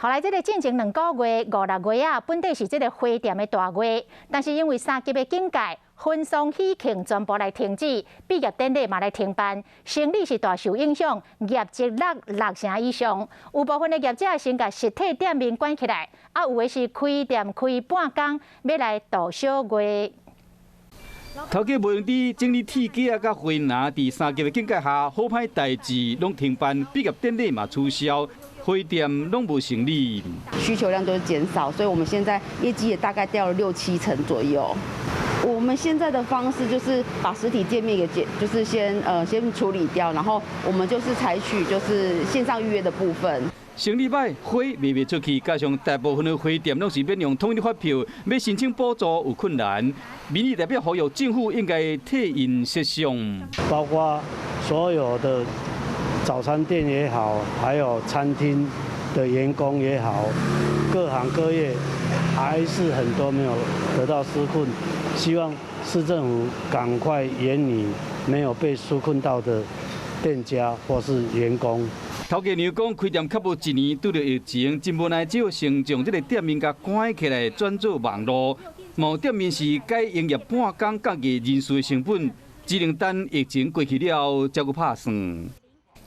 後來這个進前2個月五六月啊，本底是這个花店的大月，但是因為三級的警戒，婚喪喜慶全部來停止，畢業典禮嘛來停辦，生意是大受影響，業績落六成以上。有部分的業者先共實體店面關起來，啊，有的是開店開半工，欲來度小月。頭家無閒佇整理鐵架仔佮花籃，佇三級的警戒下，好歹代誌攏停辦，畢業典禮嘛取消，花店攏無生意。需求量都是減少，所以我們現在業績也大概掉了六七成左右。我們現在的方式就是把實體店面給減，就是先處理掉，然後我們就是採取就是線上預約的部分。生意䆀，花賣袂出去，加上大部分的花店攏是免用統一發票，欲申請補助有困難。民意代表呼籲政府應該替𪜶設想，包括所有的早餐店也好，還有餐廳的員工也好，各行各業還是很多沒有得到紓困，希望市政府趕快援你沒有被紓困到的店家或是員工。頭家娘講，開店較無一年，拄著疫情，真無奈，只好先將這个店面共關起來，轉做網路。某店面是改營業半工，降低人事的成本，只能等疫情過去了後，才閣拍算。